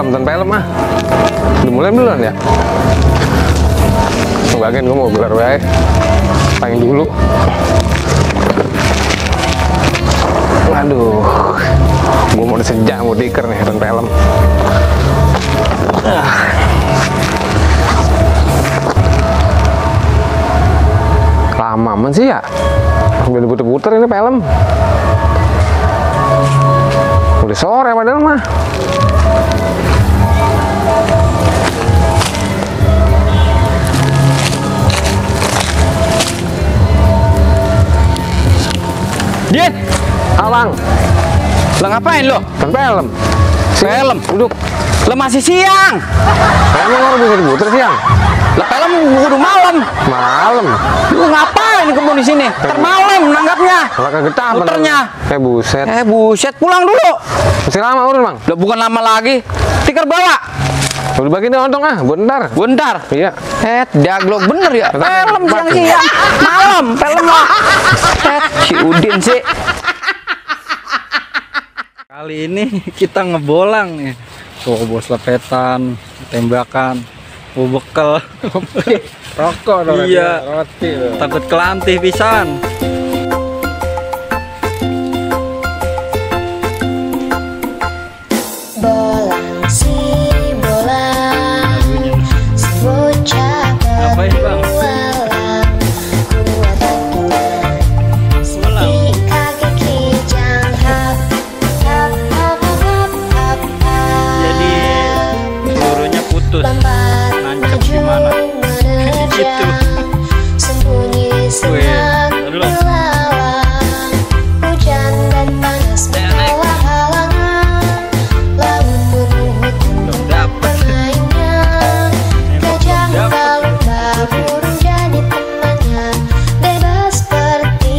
nonton film ah. Udah mulai belum ya? Bagian gue mau gelar wae. Paling dulu. Waduh, gue mau sejak mau diker nih nonton film. Lama aman sih ya. Udah diputer-puter ini film. Udah sore padahal mah. Dit, Abang, lah ngapain lo? kan film. Film? Duduk. Lo masih siang. Emang orang bisa diputer siang? Lah film udah malam. Malam. Lu ngapain kebun di sini? Termalam nanggapnya. Kalau kagak tahan. Puternya. Buset. Buset, pulang dulu. Masih lama urun, Bang. Udah bukan lama lagi. Tikar bawa. Udah bagi dong ah, bentar. Bentar. Iya. Daglok bener ya. Bentar, Film bentar. siang-siang. Malam, film lah. Si Udin sih. Kali ini kita ngebolang nih. Tuh bos lepetan, tembakan, bekal. Rokok dong. Iya. Roti. Takut kelantih pisan. Bolang si bolang, si bocah Ngapain, Bang? bertualang, kuat tenang, si kaki kijang hap hap hap hap hap hap. Jadi pelurunya putus. Lambat Nancep maju gimana? menerjang, Gitu. sembunyi senang Aduh, loh. belalang, hujan dan panas menghalang-halangan, laut berluhut Belum dapet. bermainnya, gajah lumba-lumba burung jadi temannya, bebas seperti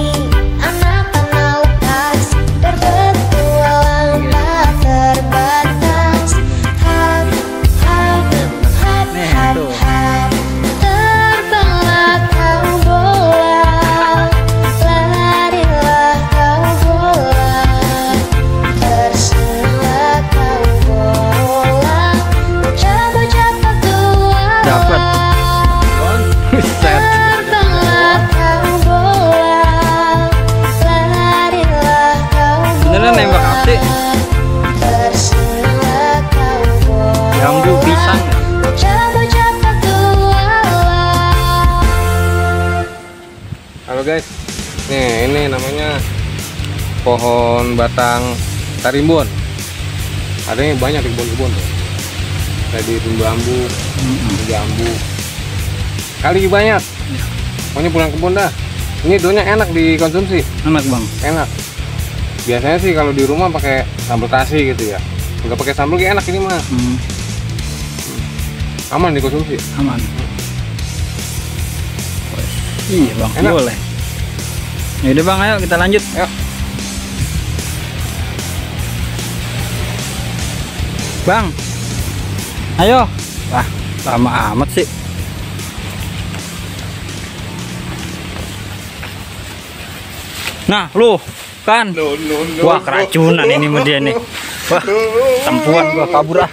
anak-anak lepas, berpetualang tak terbatas. Hap hap hap Nih, hap tuh. hap, terbanglah kau bolang, larilah kau bolang, tersenanglah kau bolang, bocah-bocah Dapet. petualang. Buset. Terbanglah kau bolang, larilah kau Beneran nembak hati. tersenanglah kau bolang, Ganggu pisang. bocah-bocah petualang. Halo guys. Nih, ini namanya pohon batang tarimbun. Adanya banyak di kebun-kebun tuh. Kayak di bambu, di jambu. Kali banyak. Pokoknya pulang kebun dah. Ini daunnya enak dikonsumsi, Enak bang. enak. Biasanya sih kalau di rumah pakai sambal terasi gitu ya. Nggak pakai sambal kayak enak ini mah. Aman dikonsumsi. Aman. Iya bang, Enak. boleh. Yaudah bang, ayo kita lanjut. Ayo. Bang, ayo. Wah, lama amat sih. Nah, lu kan. Wah, keracunan ini sama dia nih. Wah, tempuan gua kabur ah.